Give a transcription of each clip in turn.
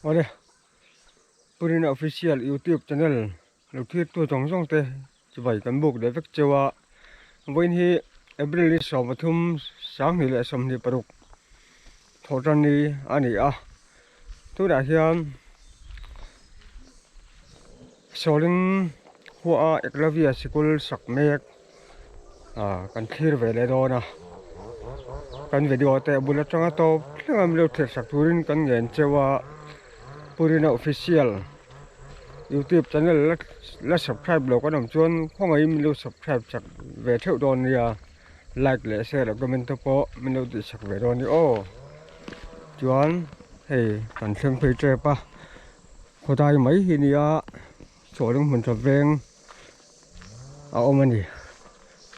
Awle Purina Official YouTube channel lo thlir tu zawng zawng te chibai kan buk leh vek cheu a vawiin hi April ni 13 2026 thawhtan ni a ni a tunah hian Sawling khua a Eklavia sikul sak mek ah kan thlir ve leh dawn a kan video te a bul atanga tawp thleng a min lo thlir sak turin kan ngen cheu a Purina official youtube channel la la subscribe lo kan awm chuan khawngaihin min lo subscribe sak ve theuh dawn nia like leh share leh comment te pawh min lo tih sak ve dawn nia aw chuan hei kan thleng phei tep a khawdai mai hi nia chawleng hmun tha veng. a awm a ni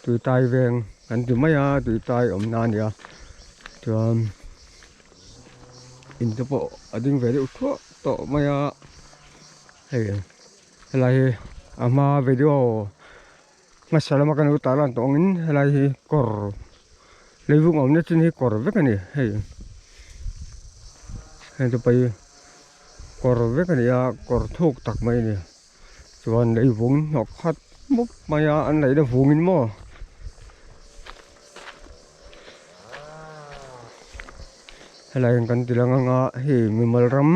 tuitai veng kan ti mai a tuitai awmna a ni a chuan in te pawh a ding ve deuh thuah tawh mai a hei helai hi a hma video hmasa lama kan lo tarlan tawh angin helai hi kawr leivung awmna chin hi kawr vek a ni hei heng te pawh hi kawr vek a ni a kawr thuk tak mai a ni. Chuan lei vung hnawk khat mup mai a an leina vungin maw helai hian kan ti lang anga hei mimal ram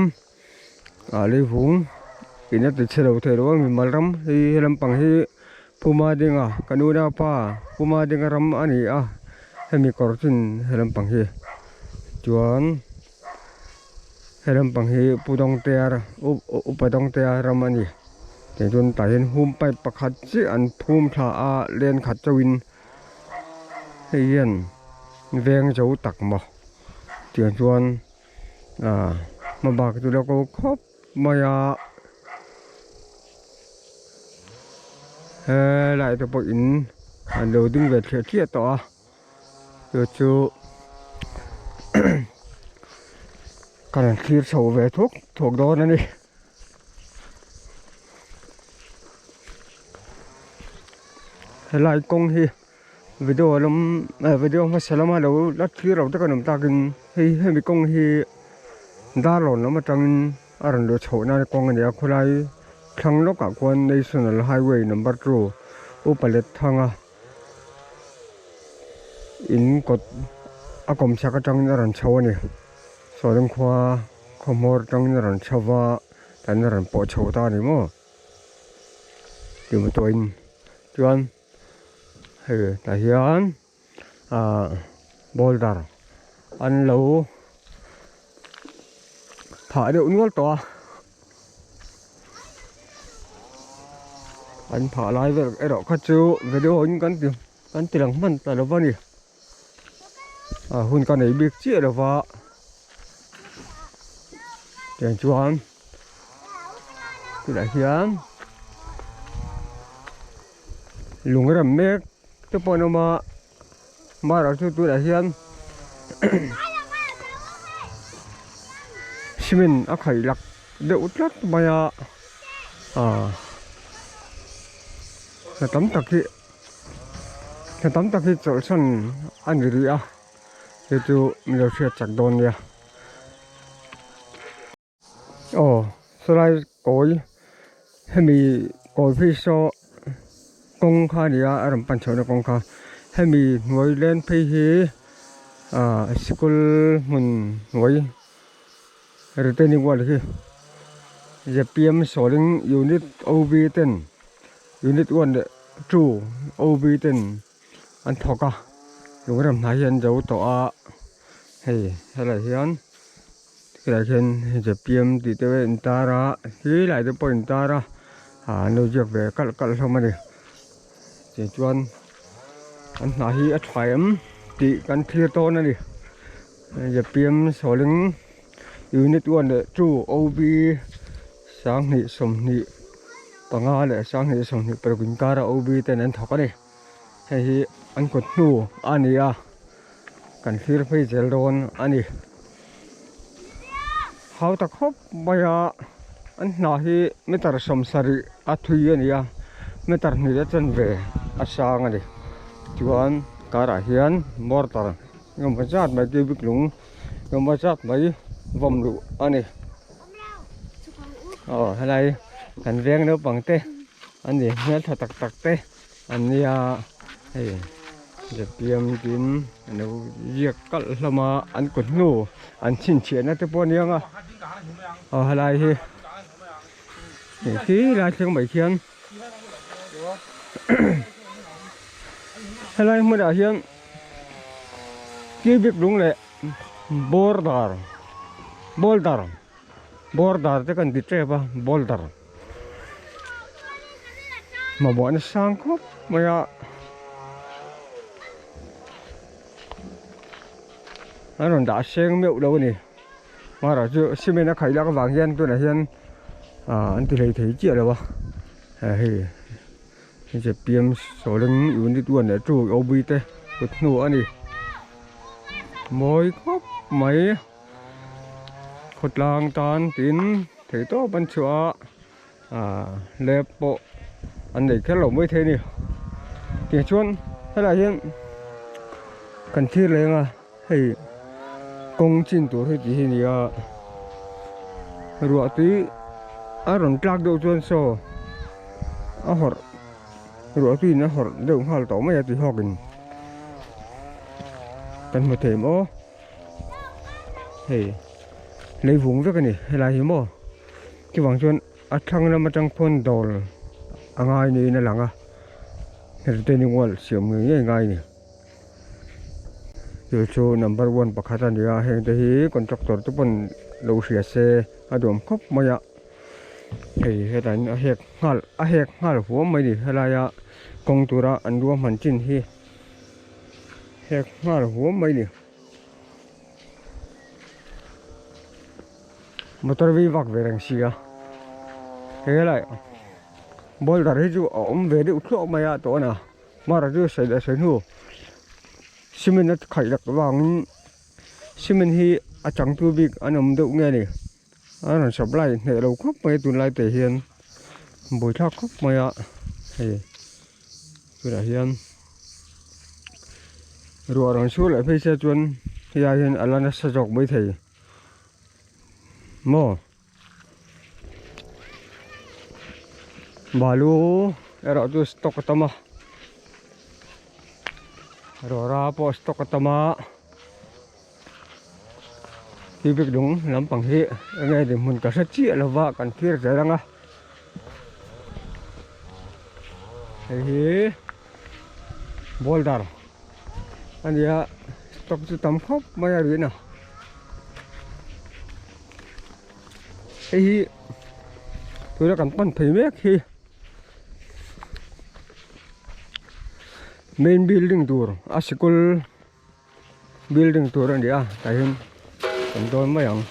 ah lei vung in a ti chhe lo thei lo a mimal ram hei he lampang hi Puma dinga ka nunaupa Puma dinga ram a ni a hemi kawr chin he lampang hi chuan. He lampang hi Pu Dawngtea Upa Dawngtea ram a ni. Tiang chuan tah hian hum pipe pakhat chiah an phum thla a len khat chauhin hei hian veng zo tak maw tiang chuan ah hmabak chu la ko khawp mai a helai te pawh in an lo ding ve thliah thliah tawh a. Chu chu kan han thlir chho ve thuak thuak dawn a ni. Helai kawng hi video lam eh video hmasa lama lo la thlir lo te kan awm takin hei hemi kawng hi Darlawn lam atangin a rawn luh chhoh nan kawng a ni a khawlai thlang lawkah khuan National Highway number 2 Upalet thanga. In kawt a kawm chhak atangin a rawn chho a ni sawleng khua khaw hmawr atangin a rawn chho va tan a rawn pawh chho ta a ni maw tih mawtuahin chuan hei tah hian ahh boulder an lo phah deuh nual tawh a. An phah lai vel erawh kha chu video in kan ti kan ti lang hman ta lo va ni a hun ka nei bik chiah lo va tiang chuan tunah hian lung rem mek te pawh an awm a Mara chu tunah hian cement a khaih lak deuh tlat mai a ah hna tam tak hi hna tam tak hi chawlhsan a ni rih a hei chu min lo hriat chak dawn nia. Aw sawlai kawi hemi kawi phei saw kawng kha a ni a a rawn pan chhohna kawng kha hemi hnuai len phei hi ah sikul hmun hnuai retaining wall hi zpm sawling unit OB ten unit 1 leh 2 OB ten an thawk a lungrem hnai hi an zo tawh a hei helai hian Helai hian zpm tih te in tar a helai te pawh in tar a ah an lo ziak ve kalh kalh hlawm a ni tichuan an hna hi a tha em tih kan thlir dawn a ni zpm sawling unit 1 leh 2 OB 2025 leh 2026 inkara OB ten an thawk a ni. Hei hi an kawt hnu a ni a kan thlir phei zel dawn a ni hau ta khawp mai a an hna hi meter 70 a thui a ni a meter hnih a chanve a sang a ni chuan karah hian mortar engemaw zat mai cubic lung engemaw zat mai vawm luh a ni. Aw helai kan veng naupang te an ni hmeltha tak tak te an nia hei zpm tin an lo ziak kalh hlawm a an kut hnu an chhinchhiahna te pawh a ni ang a aw helai hi hei khi lai thleng mai khian helai hmunah hian cubic lung leh border boulder border te kan ti tep a boulder mamawh na sang khawp mai a an rawn dah seng meuh lo a ni marawh chu cement a khaih lak avang hian tunah hian ah an ti hlei thei chiah lo a hei zpm sawleng unit 1 leh 2 ob te kut hnu a ni mawi khawp mai khawtlang tan tin thei tawp an chhuah a ah lep pawh an nei kher lo mai thei a ni tichuan helaiah hian kan thlir leng a hei kawng chin tur hi tih hi a ni a ruah tui a rawn tlak deuh chuan saw a hawrh ruah tuiin a hawrh deuh nghal tawh mai a ti hawkin kan hmu thei maw. Hei lei vung vek a ni helai hi maw chuvang chuan a thlang lam atang khawn dawr a ngai niin a lang a retaining wall siam ngei ngei ngai a ni chu chu number one pakhat a ni a heng te hi contractor te pawn lo hria se a duam khawp mai a hei hetah hian a hek nghal a hek nghal huam mai a ni helaia kawng tura an ruahman chin hi. Hek nghal huam mai ni. Motor vei vak ve reng si a. He lai boulder hi chu a awm ve deuh thluah mai a tawh a mara chu sawi leh sawi hnu cement a khaih lak vangin cement hi a changtu bik an awm deuh nge ni a rawn supply hneh lo khawp mai tunlai te hian buaithlak khawp mai a hei. Tunah hian ruah rawn sur leh phei se chuan helai hian a la nasa zawk mai thei maw balu erawh chu stock a tam a rawra pawh stock a tam a cubic lung lampang hi enge dinhmun ka hre chiah lova kan thlir zel ang a. Hei hi boulder a ni a stock chu tam khawp mai a rin a hei hi tuna kan pan phei mek hi main building tur a sikul building tur a ni a tah hian kan dawn mai ang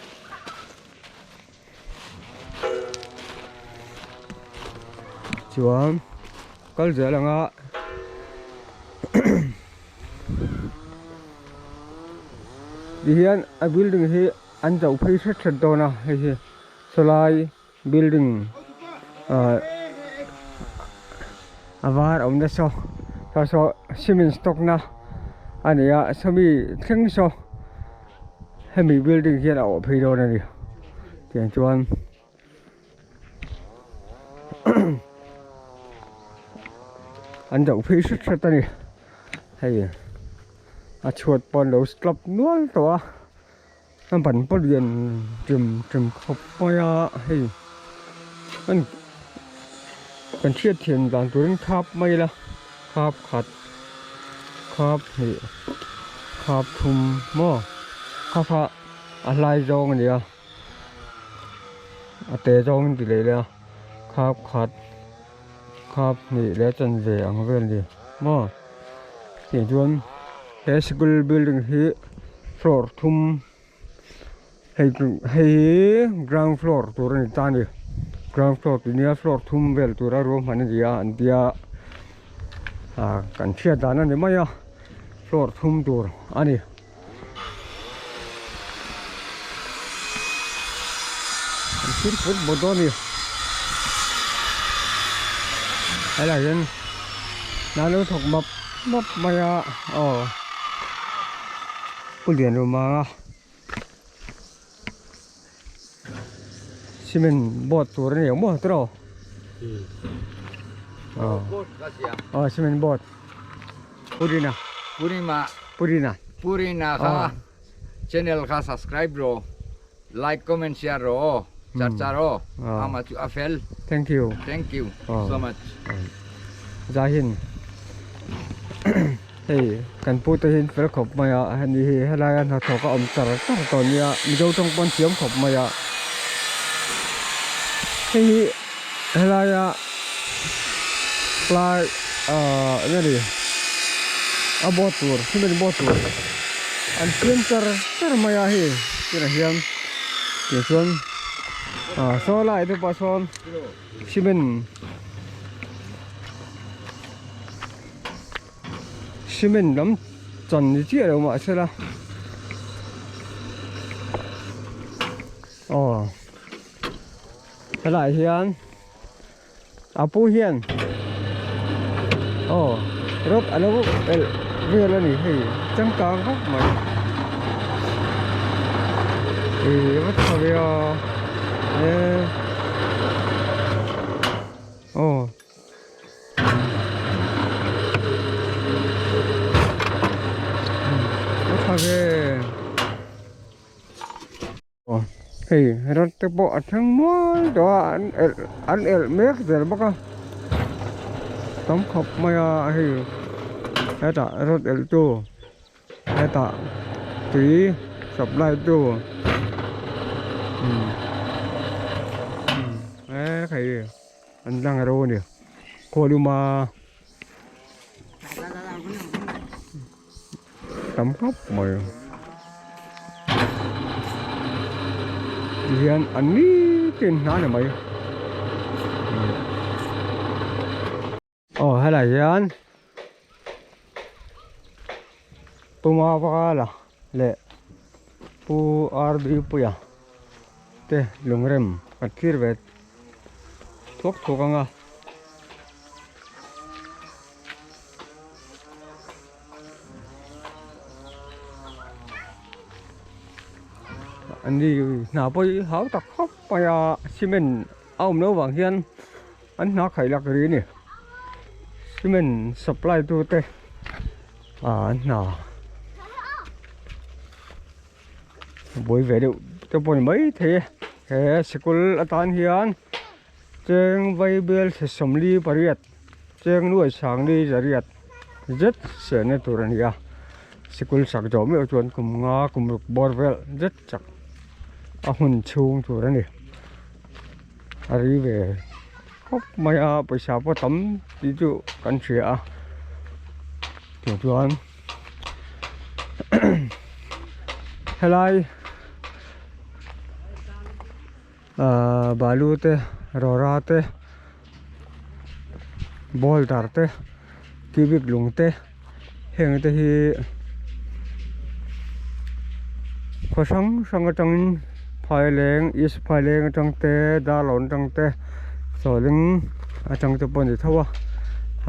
chuan kal zel anga ti hian a building hi an zoh phei hret hret dawn a hei hi sawlai building ah a var awm na saw saw saw cement stock na a ni a sawmi thleng saw hemi building hian a awh phei dawn a ni tiang chuan an zoh phei hret hret a ni hei a chhuat pawh an lo slap nual tawh a. A ban pawh lian ṭem ṭem khawp mai a hei an kan hriat thiam dan turin khap mai ila khap khat khap hnih khap thum maw kha kha a hlai zawng a ni a a te zawng in ti leh ila khap khat khap hnih leh chanve ang vel a ni maw tih chuan he school building hi floor thum hei chu hei hi ground floor tur a ni ta a ni ground floor tih nia floor thum vel tura ruahman a ni a an tia ah kan hriat dan a ni mai a floor thum tur a ni. An thil put bawk dawn a ni helaiah hian hna an lo thawk map map mai a aw pu lian rum ang a. Cement board tur a ni ang maw tiraw? Aw cement board. Purina. Purima. Purina. Purina kha channel kha subscribe rawh like comment share rawh aw char char aw ama chu a fel. Thank you. Thank you so much. Zahin hei kan pu te hi fel khawp mai a heni hi helai a hnathawk a awm char char tawh nia mizo tawng pawn thiam khawp mai a hei hi helai a plai ah eng nge ni a board tur cement board tur an siam char char mai a hei tunah hian tichuan ah saw lai te pawh sawn cement cement lam chan ni chiah lo mahsela aw helaiah hian a pu hian aw rod a lo elh vel a ni hei changkang khawp mai ih va tha ve a e aw. Va tha ve. Aw hei rat te pawh a thleng mual tawh a an elh an elh mek zel bawk a tam khawp mai a hei hetah rat elh tu hetah tui supply tu umm umm hei an lang ro a ni khualuma tam khawp mai tihian an nitin hna ni mai aw helai hian Puma Vala leh Pu R_B Puia te lungrem an thlir ve thuak thuak ang a. An ni hna pawh hi hau tak khawp mai a cement a awm loh vang hian an hna khaih lak ri a ni cement supply tu te ah an hna buai ve deuh te pawh a ni maithei e he sikul atan hian cheng vaibel 48. Cheng nuai sang ni zariat zet sehna tur a ni a, sikul sak zawh meuh chuan kum nga kum ruk bawr vel zet chak a hun chhung tur a ni. A ri ve khawp mai a, pawisa pawh tam tih chu kan hria a, tih chuan helai ahh balu te rawra te boulder te cubic lung te heng te hi khaw hrang hrang atangin phaileng east phaileng atang te darlawn atang te sawhling atang te pawh a ni tho a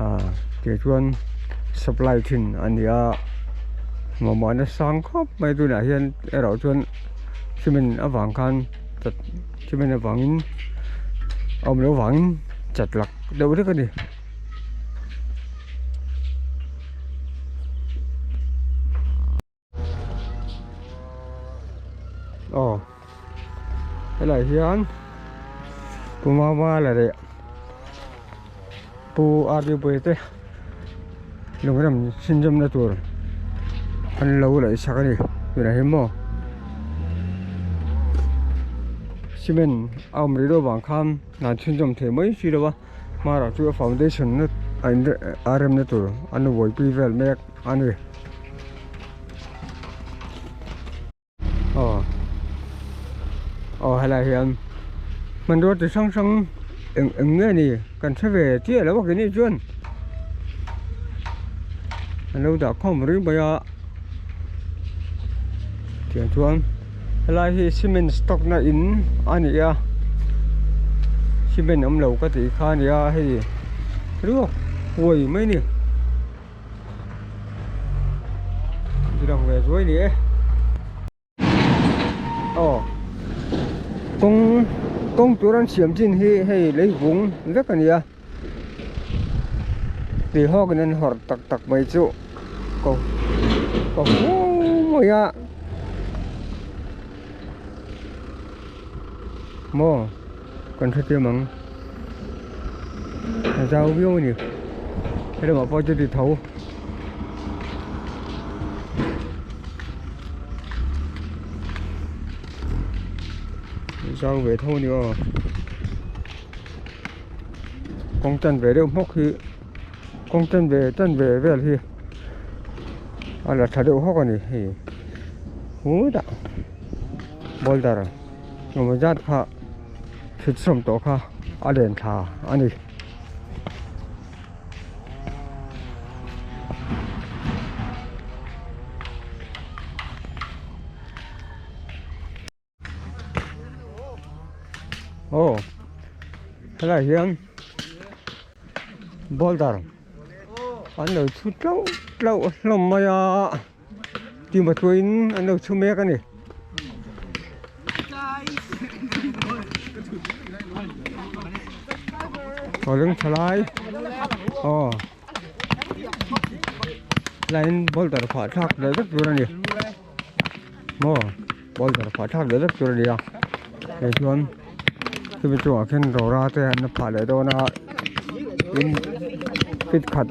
ah tichuan supply thin a ni a mamawh na sang khawp mai tunah hian erawh chuan cement avang khan chat cement avangin a awm loh avangin chat lak deuh vek a ni. Aw helaiah hian Pu Mama la leh Pu R D Puia te lungrem chhinzawmna tur an lo laih sak a ni tunah hian maw cement a awm rih deuh vang khan an chhunzawm thei mai si lo a hmarah chu a foundation na a in a remna tur an buaipui vel mek a ni. Aw aw helaiah hian hmanrua chi hrang hrang eng eng nge ni kan hre ve chiah lo a keini chuan an lo dah khawm ring mai a tiang chuan helai hi cement stock na in a ni a cement awm lo ka tih kha a ni a hei ruak huai mai a ni. Dang ve zuai ni e aw kawng Kawng tur an siam chin hi hei lei vung vek a ni a tui hawk in an hawrh tak tak mai chu ko ko huau mai a maw kan hrethiam ang a zau viau a ni helamah pawh chuti tho. Zau ve tho a ni aw kawng tan ve deuh hmawk hi kawng tan ve tan ve vel hi a la tha deuh hawk a ni hei hutah boulder engemaw zat kha thut sawm tawh kha a len thla a ni. Aw helai hian boulder an lo chhu tlauh tlauh hlawm mai a tima tuiin an lo chhu mek a ni. Aw lung tha lai aw helaiin boulder phah thlak leh vek tur a ni. Maw boulder phah thlak leh vek tur a ni a hei chuan chumi chungah khian rora te an la phah leh dawn a tin fit khat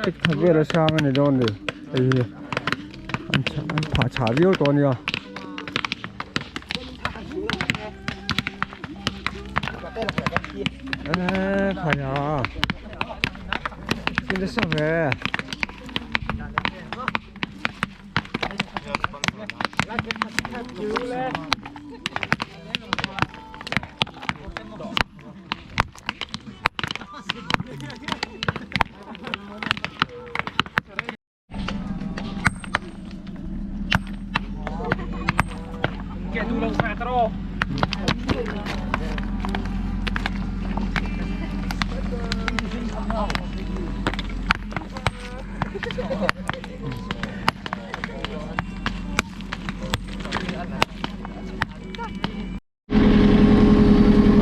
fit khat vel a sang a ni dawn a ni hei hi an phah chhah viau tawh a nia. Eee khai a tin sa ve.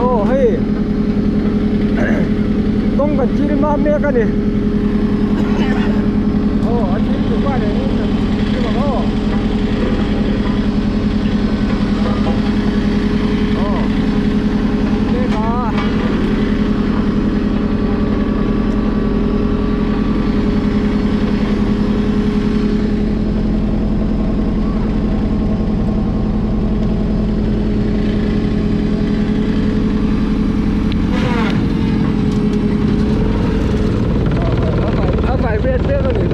Aw hei kawng kan chil mam mek a ni aw a chil tu pa leh in kan chil ang aw aw mek a. A vibrate mek a ni.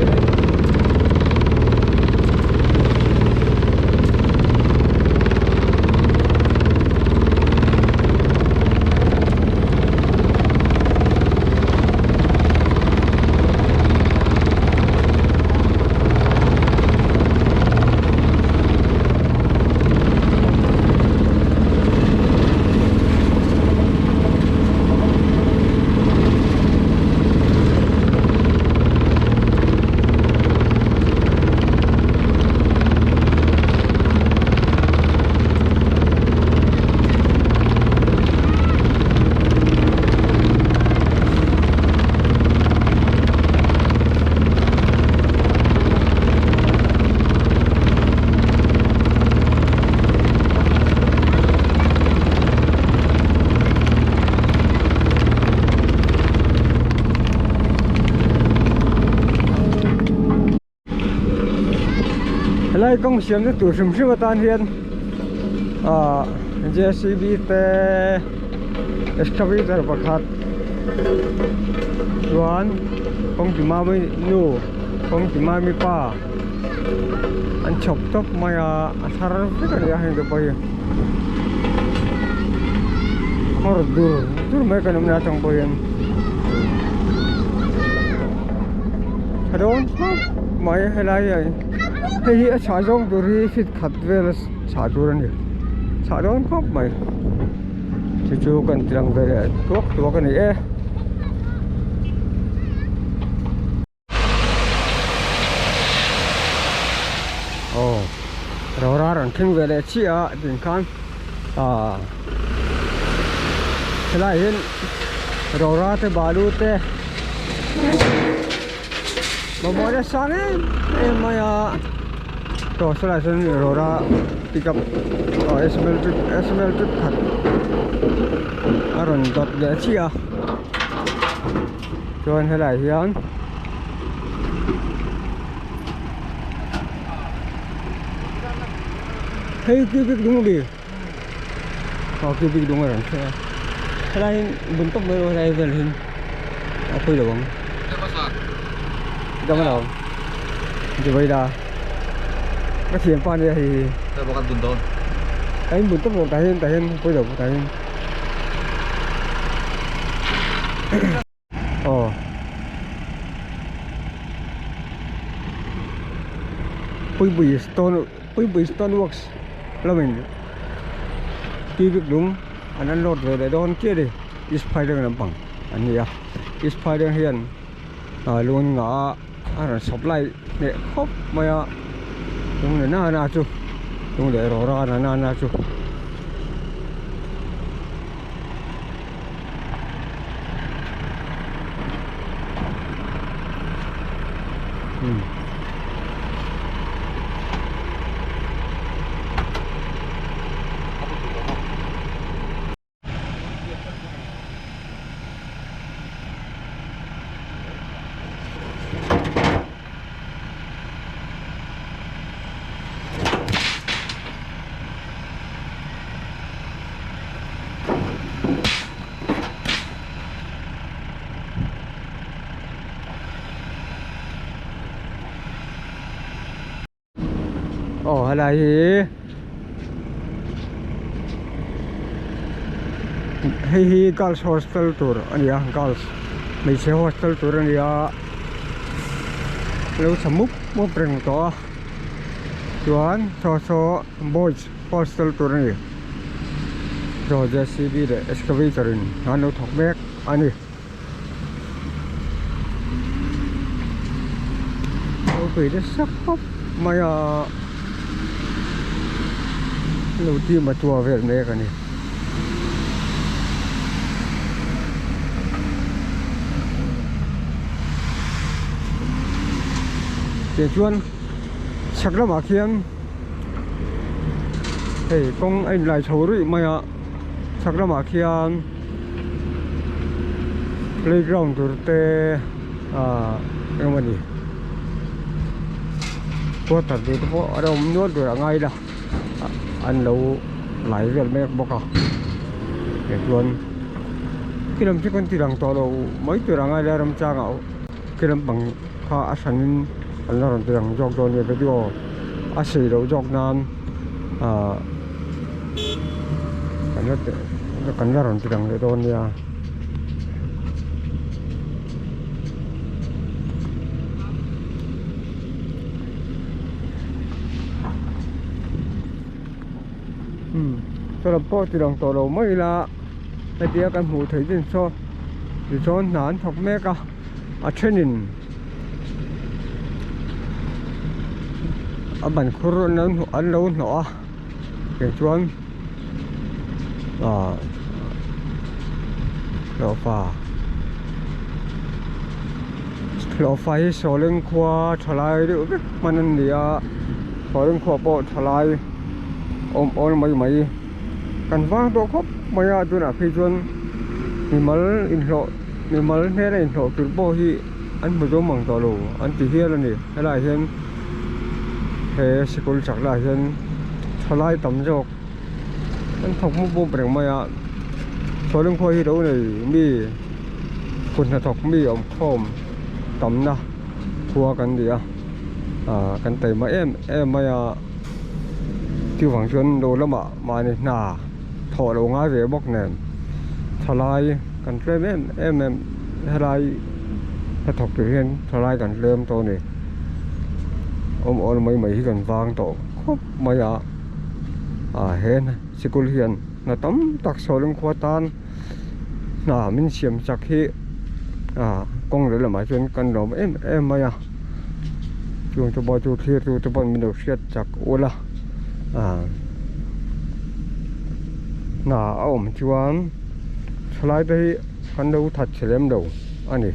Helai kawng siamna tur hrim hrim atan hian ahh J C B te excavator pakhat chuan kawng ti mami nu kawng ti mami pa an chhawp tawp mai a a thar vek a ni a heng te pawh hi khawr dur dur mai kan awmna atang pawh hian tha dawn khawp mai helai hi hei hi a chhah zawng tur hi fit khat vel a chhah tur a ni chhah dawn khawp mai chu chu kan ti lang ve leh tuak tuak a ni e. Aw rora rawn thleng ve leh chiah a tin khan ah. Helaiah hian rora te balu te mamawh nasa em em mai a chaw saw lai sawn rora pick up aw sml trip sml trip khat a rawn dawt leh chiah a chuan helaiah hian. Hei cubic dung a mi aw cubic dung a rawn thleng a helai hi bun tawp mai helai vel hi a pui lo ang dam a lo dubai la ka thian pa nia hei hi a in bun tawp lo tah hian tah hian pui lo tah hian. Aw. Puipui stone Puipui stone works lamin cubic lung an unload ve leh dawn chiah a ni east phaileng lampang an ni a east phaileng hian ah lung an ngah a a rawn supply hneh khawp mai a lung leh na na chu lung leh rawra na na na chu. Aw helai hi hei hi girls hostel tur a ni a girls hmeichhe hostel tur a ni a lo tha mup mup reng tawh a chuan saw saw boys hostel tur a ni chaw jcb leh excavator in an lo thawk mek a ni ropui nasa khawp mai a lo ti matua vel mek a ni. Tichuan chhak lamah khian hei kawng a inlai chho ruih mai a chhak lamah khian playground tur te ah eng emaw ni quarter tur te pawh a lo awm nual tur a ngai la an lo lai vel mek bawk a tichuan khi lam chu kan ti lang tawh lo mai tur a ngai la ramchangah khi lampang kha a hranin an la rawn ti lang zawk dawn nia video a sei loh zawk nan ah kan la kan la rawn ti lang leh dawn nia. Umm saw lam pawh ti lang tawh lo mai ila hetia kan hmuh theih chin saw tichuan hna an thawk mek a. A thenin a ban khur an lo hnawh a tichuan ah hlawhfa hlawhfa hi sawleng khua thalai deuh vek hman an ni a sawleng khua pawh thalai awm awl mai mai kan vang tawh khawp mai a tunah phei chuan mimal inhlawh. Mimal hnena inhlawh tur pawh hi an hmu zawm ang tawh lo an ti hial a ni helaiah hian he sikul chak lah hian thalai tam zawk an thawk mup mup reng mai a sawleng khua hi lo nei mi kut hnathawk mi awm khawm tamna khua kan ni a ah kan taima em em mai a chuvang chuan lo lamah mahni hna thawh lo ngai ve bawk nen thalai kan tlem em em em helai hnathawk tur hian thalai kan tlem tawh a ni awm awl mai mai hi kan vang tawh khawp mai a ah he sikul hian hna tam tak sawleng khua tan hna min siam chak hi ah kawng leh lamah chuan kan lawm em em mai a chung te pawh chu thlir tu te pawh min lo hriat chak ula ah hna a awm chuan. Thalai te hi kan lo that chhe lem lo a ni.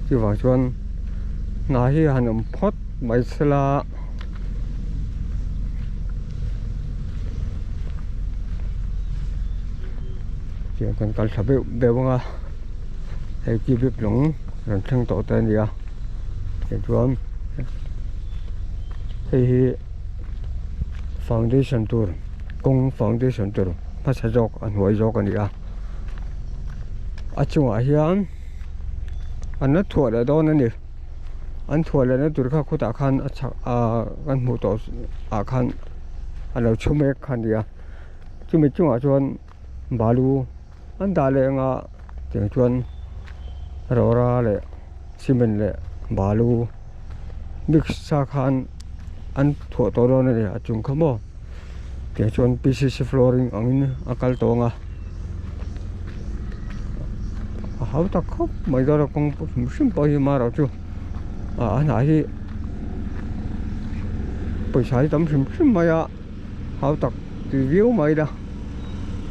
Chuvang chuan hna hi han awm phawt mai sela. Tiang kan kal tha beuh beuh ang a hei cubic lung rawn thleng tawh te a ni a tichuan hei hi foundation tur kawng foundation tur hmasa zawk a hnuai zawk a ni a a chungah hian an la thuah leh dawn a ni. An thuah lehna tur kha khutah khan a chhak ahh kan hmuh tawh ah khan a lo chhu mek kha a ni a chumi chungah chuan balu an dah leh anga tiang chuan rawra leh cement leh balu mix sa khan an thuah tawh dawn a ni a chung kha maw tiang chuan P C C flooring angin a kal tawh ang a a hau tak khawp mai dawn a kawng hrim hrim pawh hi marawh chu ah a hnah hi pawisa hi tam hrim hrim mai a hau tak ti viau mai ila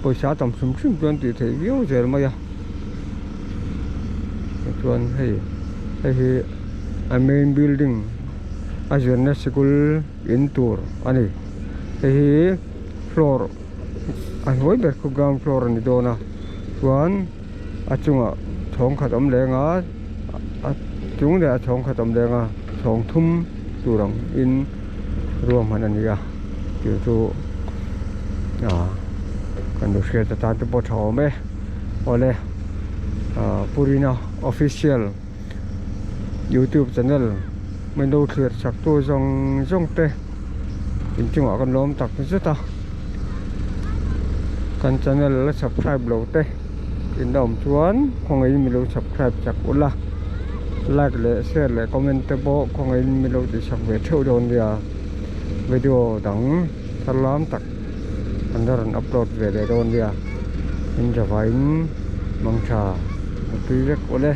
pawisa tam hrim hrim chuan tih theih viau zel mai a tichuan hei hei hi a main building a zirna sikul in tur a ni hei hi floor a hnuai ber khu ground floor a ni dawn a chuan a chungah chhawng khat awm leng a a chung leh a chhawng khat awm leng a chhawng thum tur ang in ruahman a ni a chu chu ah kan lo hriat atan te pawh a tha awm e awle ah purina official youtube channel min lo thlir chak tu zawng zawng te inchungah kan lawm tak zet a kan channel la subscribe lo te in la awm chuan khawngaihin min lo subscribe chak ula like leh share leh comment te pawh khawngaihin min lo tih chak ve theuh dawn nia video dang thar lam tak an la rawn upload ve leh dawn nia in zavaiin mangtha a tui vek awle.